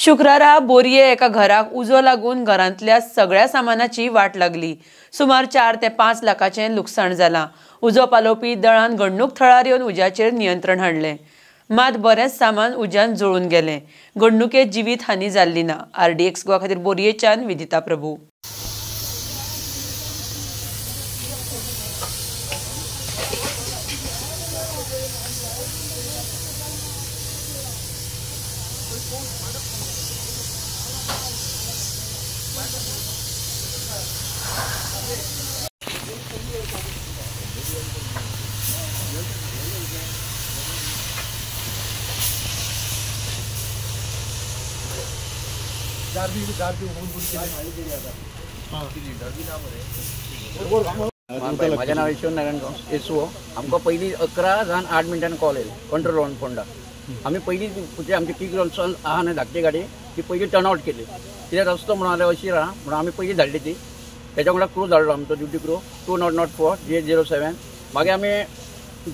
शुक्रारा बोरये एका घराक उजो लागून घरांतल्या सगळ्या सामानाची वाट लागली. सुमार 4 ते 5 लाखाचें लुकसाण जालां. उजो पालोवपी दळान घडणूक थळार येवन उज्याचेर नियंत्रण हाडलें. मात बरेंच सामान उज्यान जळून गेलें. घडणुकेत जिवीत हानी जाल्ली ना. आरडीएक्स गोवा खातीर बोरयेच्यान विदिता प्रभू. माझे नाव यशवंत नारायण एसओ. आमकां पयलीं 11 जावन 8 मिनटांनी कॉल येयलो कंट्रोल ऑन फोंडा. आमी पयलीं म्हणजे आमची किक रॉन्सन आहा न्हय धाकटी गाडी ती पयलीं टर्न आवट केली. कित्याक रस्तो म्हणून जाल्यार अशीर आहा म्हणून आमी पयलीं धाडली ती. तेच्या वांगडा क्रू धाडलो आमचो ड्युटी क्रू 2004 GA 07. मागीर आमी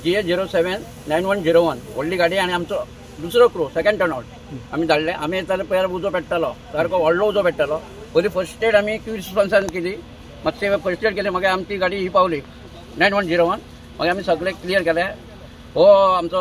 GA 07 9101 व्हडली गाडी आनी आमचो दुसरो क्रू सेकंड टर्न आवट आमी धाडले. आमी येताले पळयार उजो पेट्टालो, सारको व्हडलो उजो पेट्टालो. पयलीं फर्स्ट एड आमी क्यू रिस्पॉन्सान केली, मातशें फर्स्ट एड केलें. मागीर आमची गाडी ही पावली 9101. मागीर आमी सगळें क्लियर केलें. हो आमचो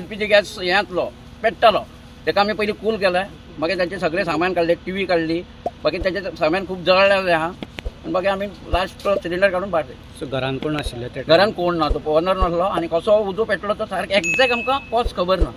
LPG gas हें आसलो पेट्टालो, ताका आमी पयलीं कूल केलें. मागीर तांचें सगळें सामान काडलें, TV काडली. मागीर तांचें सामान खूब जळ्ळें आहा. आनी मागीर आमी लास्ट सिलिंडर काडून भायर. सो घरान कोण आशिल्ले? घरान कोण ना, तो ओनर नासलो आनी कसो उजो पेटलो तो सारको एक्झॅक्ट आमकां कॉज खबर ना.